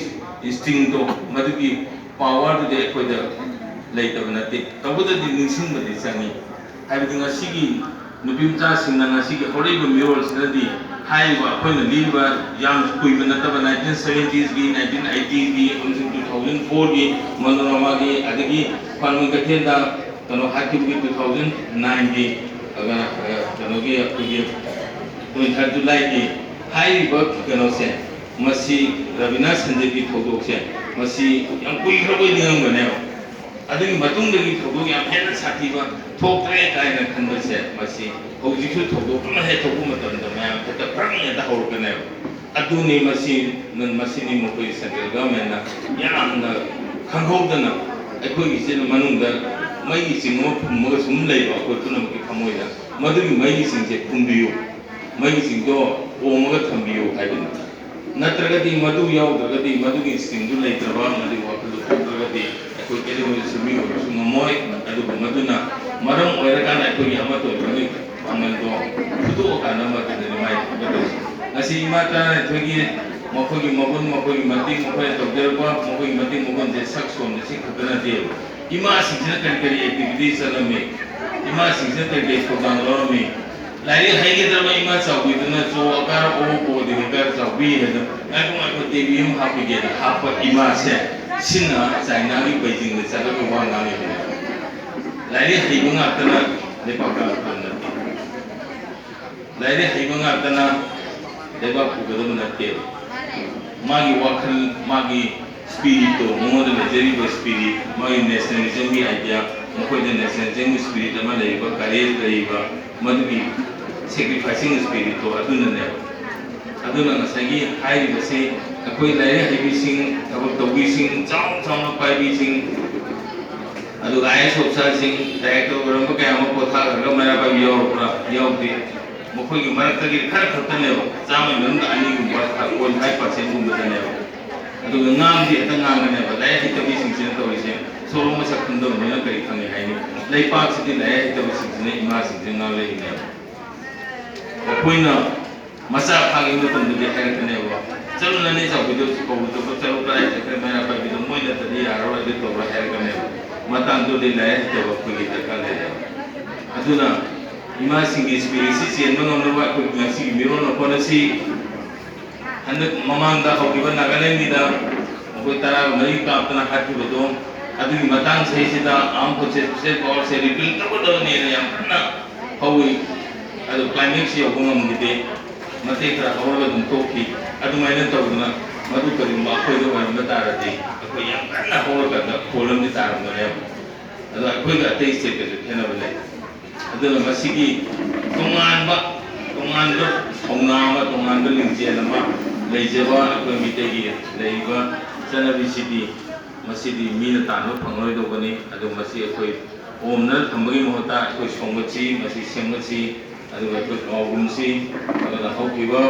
ꯏꯟꯁꯇꯤꯡꯗꯣ, ꯃꯗꯨꯒꯤ ꯄꯥꯋꯔꯗꯨꯗꯤ ꯑꯩꯈꯣꯏꯗ ꯂꯩꯇꯕ ꯅꯠꯇꯦ꯫ ꯇꯧꯕꯇꯗꯤ ꯅꯤꯡꯁꯤꯡꯕꯗꯤ ꯆꯪꯉꯤ꯫ ꯍꯥꯏꯕꯗꯤ ꯉꯁꯤꯒꯤ ꯅꯨꯄꯤ ꯃꯆꯥꯁꯤꯡꯅ ꯉꯁꯤꯒꯤ ꯍꯧꯔꯛꯏꯕ ꯃꯤꯔꯣꯜꯁꯤꯗꯗꯤ ꯍꯥꯏꯔꯤꯕ ꯑꯩꯈꯣꯏꯅ ꯂꯤꯔꯤꯕ ꯌꯥꯝ ꯀꯨꯏꯕ ꯅꯠꯇꯕ nineteen seventies ꯒꯤ, nineteen eighties ꯒꯤ ꯑꯃꯁꯨꯡ two thousand four ꯒꯤ ꯃꯣꯅꯣꯔꯃꯥꯒꯤ, ꯑꯗꯒꯤ ꯈ꯭ꯋꯥꯡꯅꯨꯡ ꯀꯩꯊꯦꯜꯗ ꯀꯩꯅꯣ ꯍꯥꯠꯈꯤꯕꯒꯤ two thousand nine ꯒꯤ, ꯑꯗꯨꯒ, ꯑ, ꯀꯩꯅꯣꯒꯤ ꯑꯩꯈꯣꯏꯒꯤ twenty third July ꯒꯤ ꯍꯥꯏꯔꯤꯕ ꯀꯩꯅꯣꯁꯦ, ꯃꯁꯤ ꯔꯕꯤꯅꯥ ꯁꯟꯖꯤꯠꯀꯤ ꯊꯧꯗꯣꯛꯁꯦ, ꯃꯁꯤ ꯌꯥꯝ ꯀꯨꯏꯈ꯭ꯔꯕꯣꯏ ꯅꯤꯡꯉꯝꯒꯅꯦꯕ꯫ ꯑꯗꯨꯒꯤ ꯃꯇꯨꯡꯗꯒꯤ ꯊꯧꯗꯣꯛ ꯌꯥꯝ ꯍꯦꯟꯅ ꯁꯥꯊꯤꯕ ꯊꯣꯛꯇ꯭ꯔꯦ ꯀꯥꯏꯅ ꯈꯟꯕꯁꯦ, ꯃꯁꯤ ꯍꯧꯖꯤꯛꯁꯨ ꯊꯧꯗꯣꯛ ꯑꯃ ꯍꯦꯛ ꯊꯣꯛꯄ ꯃꯇꯝꯗ ꯃꯌꯥꯝ ꯍꯦꯛꯇ ꯕ꯭ꯔꯪ ꯍꯦꯛꯇ ꯍꯧꯔꯛꯀꯅꯦꯕ꯫ ꯑꯗꯨꯅꯤ ꯃꯁꯤ, ꯃꯁꯤꯅꯤ ꯃꯈꯣꯏ central government ꯅ ꯌꯥꯝꯅ ꯈꯪꯍꯧꯗꯅ ꯑꯩꯈꯣꯏꯒꯤꯁꯤꯅ ꯃꯅꯨꯡꯗ ꯃꯩꯒꯤ ꯆꯤꯡ ꯑꯃ ꯐꯨꯝꯃꯒ ꯁꯨꯝ ꯂꯩꯕ ꯑꯩꯈꯣꯏ ꯄꯨꯝꯅꯃꯛꯀꯤ ꯊꯃꯣꯏꯗ, ꯃꯗꯨꯒꯤ ꯃꯩꯒꯤ ꯆꯤꯡꯁꯦ ꯐꯨꯝꯕꯤꯌꯨ, ꯃꯩꯒꯤ ꯆꯤꯡꯗꯣ ꯄꯣꯝꯃꯒ ꯊꯝꯕꯤꯌꯨ ꯍꯥꯏꯕꯅꯤ꯫ ꯅꯠꯇ꯭ꯔꯒꯗꯤ ꯃꯗꯨ ꯌꯥꯎꯗ꯭ꯔꯒꯗꯤ, ꯃꯗꯨꯒꯤ ꯏꯟꯁꯇꯤꯡꯗꯨ ꯂꯩꯇ꯭ꯔꯕ, ꯃꯗꯨꯒꯤ ꯋꯥꯈꯜꯗꯨ ꯊꯣꯛꯇ꯭ꯔꯒꯗꯤ ꯑꯩꯈꯣꯏ ꯀꯩꯗꯧꯉꯩꯗꯁꯨ ꯃꯤ ꯑꯣꯏꯕꯁꯨ ꯉꯝꯃꯣꯏ꯫ ꯑꯗꯨꯕꯨ ꯃꯗꯨꯅ ꯃꯔꯝ ꯑꯣꯏꯔꯀꯥꯟꯗ ꯑꯩꯈꯣꯏꯒꯤ ꯑꯃꯠꯇ ꯑꯣꯏꯕꯒꯤ ꯄꯥꯡꯒꯜꯗꯣ ꯐꯨꯗꯣꯛꯑꯀꯥꯟꯗ ꯃꯗꯨꯗꯅꯤ ꯃꯥꯏ ꯄꯥꯛꯀꯗꯧꯔꯤꯁꯦ꯫ ꯉꯁꯤ ꯏꯃꯥ ꯇꯔꯥꯅꯤꯊꯣꯏꯒꯤ ꯃꯈꯣꯏꯒꯤ ꯃꯒꯨꯟ, ꯃꯈꯣꯏꯒꯤ ꯃꯇꯤꯛ, ꯃꯈꯣꯏꯅ ꯇꯧꯖꯔꯛꯄ ꯃꯈꯣꯏꯒꯤ ꯃꯇꯤꯛ ꯃꯒꯨꯟꯁꯦ ꯁꯛ ꯁꯣꯟꯕꯁꯤ ꯈꯛꯇ ꯅꯠꯇꯦꯕ꯫ ꯏꯃꯥꯁꯤꯡꯁꯤꯅ ꯀꯔꯤ ꯀꯔꯤ activity ꯆꯠꯂꯝꯃꯤ, ꯏꯃꯥꯁꯤꯡꯁꯤꯅ ꯀꯔꯤ ꯀꯔꯤ ꯊꯧꯗꯥꯡ ꯂꯧꯔꯝꯃꯤ, ꯂꯥꯏꯔꯤꯛ ꯍꯩꯒꯗ꯭ꯔꯕ ꯏꯃꯥ ꯆꯥꯎꯕꯤꯗꯨꯅ ꯆꯣ ꯑꯀꯥꯔ ꯑꯣ ꯀꯣꯗꯤ ꯍꯦꯀꯥꯔ ꯆꯥꯎꯕꯤ ꯍꯥꯏꯅ ꯉꯥꯏꯈꯣ ꯉꯥꯏꯈꯣ ꯇꯦꯕꯤ ꯑꯃ ꯍꯥꯞꯄꯤꯒꯦꯅ ꯍꯥꯞꯄ ꯏꯃꯥꯁꯦ, ꯁꯤꯅ ꯆꯥꯏꯅꯥꯒꯤ ꯕꯩꯖꯤꯡꯗ ꯆꯠꯂꯒ ꯋꯥ ꯉꯥꯡꯉꯤꯕꯅꯦ꯫ ꯂꯥꯏꯔꯤꯛ ꯍꯩꯕ ꯉꯥꯛꯇꯅ ꯂꯩꯄꯥꯛ ꯀꯥꯕ ꯅꯠꯇꯦ꯫ ꯂꯥꯏꯔꯤꯛ ꯍꯩꯕ ꯉꯥꯛꯇꯅ ꯂꯩꯕꯥꯛ ꯄꯨꯒꯗꯕ ꯅꯠꯇꯦꯕ꯫ ꯃꯥꯒꯤ ꯋꯥꯈꯜ, ꯃꯥꯒꯤ spirit ꯇꯣ, ꯃꯉꯣꯟꯗ ꯂꯩꯖꯔꯤꯕ spirit, ꯃꯥꯒꯤ nationalism ꯒꯤ idea, ꯃꯈꯣꯏꯗ nationalism ꯒꯤ spirit ꯑꯃ ꯂꯩꯔꯤꯕ, courage ꯂꯩꯔꯤꯕ, ꯃꯗꯨꯒꯤ sacrificing spirit ꯇꯣ ꯑꯗꯨꯅꯅꯦꯕ꯫ ꯑꯗꯨꯅ ꯉꯁꯥꯏꯒꯤ ꯍꯥꯏꯔꯤꯕꯁꯤ ꯑꯩꯈꯣꯏ ꯂꯥꯏꯔꯤꯛ ꯍꯩꯕꯤꯁꯤꯡ, ꯊꯕꯛ ꯇꯧꯕꯤꯁꯤꯡ, ꯆꯥꯎ ꯆꯥꯎꯅ ꯄꯥꯏꯕꯤꯁꯤꯡ, ꯑꯗꯨꯒ IAS officer ꯁꯤꯡ, director ꯑꯣꯏꯔꯝꯕ ꯀꯌꯥ ꯑꯃ ꯄꯣꯊꯥꯈ꯭ꯔꯒ ꯃꯩꯔꯥ ꯄꯥꯏꯕꯤ ꯌꯥꯎꯔꯛꯄ꯭ꯔꯥ? ꯌꯥꯎꯗꯦ꯫ ꯃꯈꯣꯏꯒꯤ ꯃꯔꯛꯇꯒꯤ ꯈꯔ ꯈꯛꯇꯅꯦꯕ, ꯆꯥꯝꯃꯒꯤ ꯃꯅꯨꯡꯗ ꯑꯅꯤꯒꯨꯝꯕ, forty five percent ꯒꯨꯝꯕꯗꯅꯦꯕ꯫ ꯑꯗꯨꯒ ꯉꯥꯡꯗꯤ ꯍꯦꯛꯇ ꯉꯥꯡꯒꯅꯦꯕ, ꯂꯥꯏꯔꯤꯛ ꯍꯩꯇꯕꯤꯁꯤꯡꯁꯤꯅ ꯇꯧꯔꯤꯁꯦ꯫ ꯁꯣꯔꯣꯛ ꯃꯁꯛ ꯈꯪꯗꯕꯅꯤꯅ ꯀꯔꯤ ꯈꯪꯉꯤ ꯍꯥꯏꯅꯤ? ꯂꯩꯄꯥꯛꯁꯤꯗꯤ ꯂꯥꯏꯔꯤꯛ ꯍꯩꯇꯕꯁꯤꯡꯁꯤꯅ ꯏꯃꯥꯁꯤꯡꯁꯦ ꯉꯥꯡꯂꯛꯏꯅꯦꯕ꯫ ꯑꯩꯈꯣꯏꯅ ꯃꯆꯥ ꯐꯥꯈꯤꯕ ꯃꯇꯝꯗꯗꯤ ꯍꯥꯏꯔꯛꯀꯅꯦꯕ, "ꯆꯠꯂꯨ, ꯅꯅꯦ ꯆꯥꯎꯕꯤꯗꯣ ꯀꯧꯕ ꯆꯠꯄ ꯆꯠꯂꯨ, ꯀꯗꯥꯏ ꯆꯠꯈ꯭ꯔꯦ ꯃꯩꯔꯥ ꯄꯥꯏꯕꯤꯗꯣ? ꯃꯣꯏ ꯅꯠꯇꯗꯤ ꯌꯥꯔꯔꯣꯏ, ꯑꯗꯨ ꯇꯧꯔꯣꯏ" ꯍꯥꯏꯔꯛꯀꯅꯦꯕ꯫ ꯃꯇꯥꯡꯗꯨꯗꯤ ꯂꯥꯏꯔꯤꯛ ꯍꯩꯇꯕ ꯑꯩꯈꯣꯏꯒꯤ ꯗꯔꯀꯥꯔ ꯂꯩꯔꯦꯕ꯫ ꯑꯗꯨꯅ ꯏꯃꯥꯁꯤꯡꯒꯤ ꯁ꯭ꯄꯤꯔꯤꯠꯁꯤ ꯆꯦꯟꯕ ꯉꯝꯅꯕ ꯑꯩꯈꯣꯏ ꯉꯁꯤꯒꯤ ꯃꯤꯔꯣꯟ ꯍꯣꯠꯅꯁꯤ꯫ ꯍꯟꯗꯛ ꯃꯃꯥꯡꯗ ꯍꯧꯈꯤꯕ ꯅꯥꯒꯥꯂꯦꯟꯒꯤꯗ ꯃꯈꯣꯏ ꯇꯔꯥꯒ ꯃꯔꯤ ꯀꯥꯞꯇꯅ ꯍꯥꯠꯈꯤꯕꯗꯣ, ꯑꯗꯨꯒꯤ ꯃꯇꯥꯡ ꯆꯍꯤꯁꯤꯗ ꯑꯥꯔꯝ ꯐꯣꯔꯁꯦꯁ ꯁ꯭ꯄꯤꯁꯦꯜ ꯄꯥꯋꯔꯁꯦ ꯔꯤꯄꯤꯜ ꯇꯧꯒꯗꯕꯅꯦꯅ ꯌꯥꯝ ꯀꯟꯅ ꯍꯧꯏ꯫ ꯑꯗꯨ ꯀ꯭ꯂꯥꯏꯃꯦꯛꯁ ꯌꯧꯕ ꯉꯝꯈꯤꯗꯦ꯫ ꯃꯇꯦꯛ ꯈꯔ ꯍꯧꯔꯒ ꯑꯗꯨꯝ ꯇꯣꯛꯈꯤ꯫ ꯑꯗꯨꯃꯥꯏꯅ ꯇꯧꯗꯅ ꯃꯗꯨ ꯀꯔꯤꯒꯨꯝꯕ ꯑꯩꯈꯣꯏꯗ ꯑꯣꯏꯔꯝꯕ ꯇꯥꯔꯗꯤ ꯑꯩꯈꯣꯏ ꯌꯥꯝ ꯀꯟꯅ ꯍꯧꯔꯀꯥꯟꯗ ꯈꯣꯜ ꯑꯃꯗꯤ ꯇꯥꯔꯝꯒꯅꯦꯕ꯫ ꯑꯗꯣ ꯑꯩꯈꯣꯏꯒ ꯑꯇꯩ ꯁ꯭ꯇꯦꯠꯀꯁꯨ ꯈꯦꯠꯅꯕ ꯂꯩ꯫ ꯑꯗꯨꯅ ꯃꯁꯤꯒꯤ ꯇꯣꯉꯥꯟꯕ, ꯇꯣꯉꯥꯟꯕ ꯊꯧꯅꯥ ꯑꯃ, ꯇꯣꯉꯥꯟꯕ ꯂꯤꯡꯖꯦꯜ ꯑꯃ ꯂꯩꯖꯕ ꯑꯩꯈꯣꯏ ꯃꯤꯇꯩꯒꯤ ꯂꯩꯔꯤꯕ ꯆꯠꯅꯕꯤꯁꯤꯗꯤ, ꯃꯁꯤꯗꯤ ꯃꯤꯅ ꯇꯥꯟꯕ ꯐꯪꯂꯣꯏꯗꯧꯕꯅꯤ꯫ ꯑꯗꯨ ꯃꯁꯤ ꯑꯩꯈꯣꯏ ꯑꯣꯝꯗꯅ ꯊꯝꯕꯒꯤ ꯃꯍꯨꯠꯇ ꯑꯩꯈꯣꯏ ꯁꯣꯝꯒꯠꯁꯤ, ꯃꯁꯤ ꯁꯦꯝꯒꯠꯁꯤ, ꯑꯗꯨꯒ ꯑꯩꯈꯣꯏ ꯀꯥꯎꯒꯨꯝꯁꯤ꯫ ꯑꯗꯨꯅ ꯍꯧꯈꯤꯕ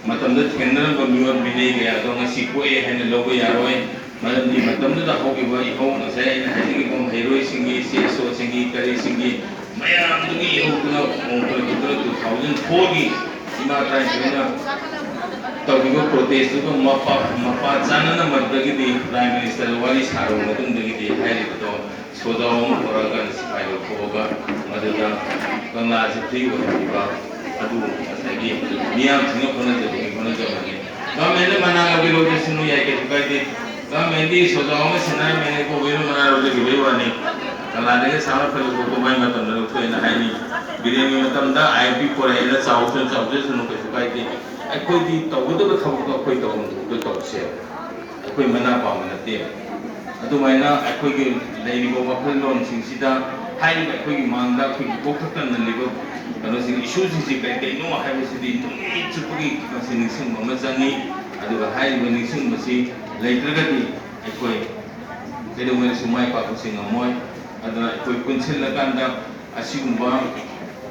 ꯃꯇꯝꯗ ꯊꯦꯡꯅꯔꯝꯕ ꯃꯤꯑꯣꯠ ꯃꯤꯅꯩ ꯀꯌꯥꯗꯣ ꯉꯁꯤ ꯀꯣꯛꯑꯦ ꯍꯥꯏꯅ ꯂꯧꯕ ꯌꯥꯔꯣꯏ꯫ ꯃꯔꯝꯗꯤ ꯃꯇꯝꯗꯨꯗ ꯍꯧꯈꯤꯕ ꯏꯍꯧ, ꯉꯁꯥꯏ ꯑꯩꯅ ꯍꯥꯏꯖꯈꯤꯕ ꯃꯍꯩꯔꯣꯏꯁꯤꯡꯒꯤ, ꯁꯤ ꯑꯦꯁ ꯑꯣꯁꯤꯡꯒꯤ, ꯀꯔꯤꯁꯤꯡꯒꯤ ꯃꯌꯥꯝꯗꯨꯒꯤ ꯏꯍꯧꯗꯨꯅ ꯈꯣꯡ ꯈꯔ ꯈꯔ ꯇꯨ ꯊꯥꯎꯖꯟ ꯐꯣꯔꯒꯤ ꯏꯃꯥ ꯇꯔꯥꯅꯤꯊꯣꯏꯅ ꯇꯧꯈꯤꯕ ꯄ꯭ꯔꯣꯇꯦꯁꯇꯨꯒ ꯃꯄꯥ, ꯃꯄꯥ ꯆꯥꯅꯅ ꯃꯗꯨꯗꯒꯤꯗꯤ ꯄ꯭ꯔꯥꯏꯝ ꯃꯤꯅꯤꯁꯇꯔ ꯋꯥꯔꯤ ꯁꯥꯔꯕ ꯃꯇꯨꯡꯗꯒꯤꯗꯤ ꯍꯥꯏꯔꯤꯕꯗꯣ ꯁꯣꯖꯥꯎ ꯑꯃ ꯄꯨꯔꯛꯑꯀꯥꯟꯗ ꯁꯤꯐꯥꯏ ꯂꯧꯊꯣꯛꯑꯒ ꯃꯗꯨꯗ ꯀꯪꯂꯥꯁꯤ ꯐ꯭ꯔꯤ ꯑꯣꯏꯍꯟꯈꯤꯕ ꯑꯗꯨ ꯉꯁꯥꯏꯒꯤ ꯃꯤꯌꯥꯝꯁꯤꯡꯅ ꯍꯣꯠꯅꯖꯕꯒꯤ ꯍꯣꯠꯅꯖꯃꯟꯅꯤ꯫ ꯒꯚꯔꯟꯃꯦꯟꯠꯅ ꯃꯅꯥ ꯂꯧꯒꯦ ꯂꯧꯖꯁꯅꯨ, ꯌꯥꯏ, ꯀꯩꯁꯨ ꯀꯥꯏꯗꯦ꯫ ꯒꯚꯔꯟꯃꯦꯟꯠꯗꯤ ꯁꯣꯖꯥꯎ ꯑꯃ ꯁꯤꯟꯅꯔꯝꯃꯦꯅ ꯀꯣꯡꯒ꯭ꯔꯦꯁꯅ ꯃꯅꯥ ꯂꯧꯖꯈꯤꯕꯒꯤ ꯋꯥꯅꯤ꯫ ꯀꯪꯂꯥꯗꯒꯤ ꯁꯥ ꯃꯐꯩ ꯂꯧꯊꯣꯛꯄ ꯃꯥꯏ ꯃꯇꯝꯗ ꯂꯧꯊꯣꯛꯑꯦꯅ ꯍꯥꯏꯅꯤ꯫ ꯕꯤꯔꯦꯟꯒꯤ ꯃꯇꯝꯗ ꯑꯥꯏ ꯑꯦꯐ ꯄꯤ ꯄꯨꯔꯛꯑꯦꯅ ꯆꯥꯎꯁꯅꯨ, ꯆꯥꯎꯖꯁꯅꯨ, ꯀꯩꯁꯨ ꯀꯥꯏꯗꯦ꯫ ꯑꯩꯈꯣꯏꯗꯤ ꯇꯧꯒꯗꯕ ꯊꯕꯛꯇꯣ ꯑꯩꯈꯣꯏ ꯇꯧꯐꯝ ꯊꯣꯛꯄꯗꯣ ꯇꯧꯁꯦ꯫ ꯑꯩꯈꯣꯏ ꯃꯅꯥ ꯄꯥꯝꯕ ꯅꯠꯇꯦ꯫ ꯑꯗꯨꯃꯥꯏꯅ ꯑꯩꯈꯣꯏꯒꯤ ꯂꯩꯔꯤꯕ ꯋꯥꯈꯜꯂꯣꯟꯁꯤꯡꯁꯤꯗ ꯍꯥꯏꯔꯤꯕ ꯑꯩꯈꯣꯏꯒꯤ ꯃꯥꯡꯗ ꯑꯩꯈꯣꯏꯒꯤ ꯀꯣꯛꯊꯛꯇ ꯅꯜꯂꯤꯕ ꯀꯩꯅꯣꯁꯤꯡ, ꯏꯁꯨꯁꯤꯡꯁꯤ ꯀꯔꯤ ꯀꯔꯤꯅꯣ ꯍꯥꯏꯕꯁꯤꯗꯤ ꯅꯨꯃꯤꯠ ꯆꯨꯞꯄꯒꯤ ꯃꯁꯤ ꯅꯤꯡꯁꯤꯡꯕ ꯑꯃ ꯆꯪꯉꯤ꯫ ꯑꯗꯨꯒ ꯍꯥꯏꯔꯤꯕ ꯅꯤꯡꯁꯤꯡꯕꯁꯤ ꯂꯩꯇ꯭ꯔꯒꯗꯤ ꯑꯩꯈꯣꯏ ꯀꯩꯗꯧꯉꯩꯗꯁꯨ ꯃꯥꯏ ꯄꯥꯛꯄꯁꯤ ꯉꯝꯃꯣꯏ꯫ ꯑꯗꯨꯅ ꯑꯩꯈꯣꯏ ꯄꯨꯟꯁꯤꯜꯂꯀꯥꯟꯗ ꯑꯁꯤꯒꯨꯝꯕ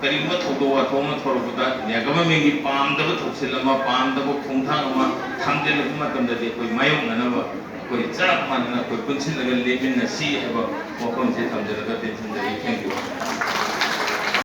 ꯀꯔꯤꯒꯨꯝꯕ ꯊꯧꯗꯣꯛ ꯋꯥꯊꯣꯛ ꯑꯃ ꯊꯣꯛꯂꯛꯄꯗ ꯏꯟꯗꯤꯌꯥ ꯒꯚꯔꯟꯃꯦꯟꯒꯤ ꯄꯥꯝꯗꯕ ꯊꯧꯁꯤꯜ ꯑꯃ, ꯄꯥꯝꯗꯕ ꯈꯣꯡꯊꯥꯡ ꯑꯃ ꯊꯥꯡꯖꯤꯜꯂꯛꯄ ꯃꯇꯝꯗꯗꯤ ꯑꯩꯈꯣꯏ ꯃꯥꯌꯣꯛꯅꯅꯕ ꯑꯩꯈꯣꯏ ꯆꯞ ꯃꯥꯟꯅꯅ ꯑꯩꯈꯣꯏ ꯄꯨꯟꯁꯤꯜꯂꯒ ꯂꯦꯞꯃꯤꯟꯅꯁꯤ ꯍꯥꯏꯕ ꯋꯥꯐꯝꯁꯦ ꯊꯝꯖꯔꯒ ꯇꯦꯟꯁꯤꯟꯖꯔꯤ꯫ Thank you꯫